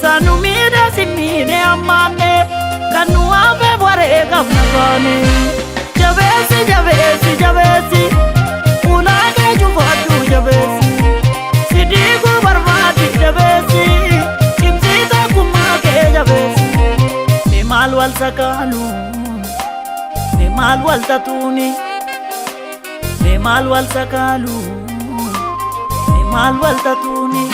Sanu miidhe si miidhe ammaanne kan nu hafeef wareegamna baane. Jabeessi, jabeessi, jabeessi, ulaa kee cufaadhu jabeessi. Si diiguu barbaadi jabeessi, cimsii tokkummaa kee jabeessi. Mee maal wal sakaalu, mee maal wal tatuuni, mee maal wal sakaalu, mee maal wal tatuuni.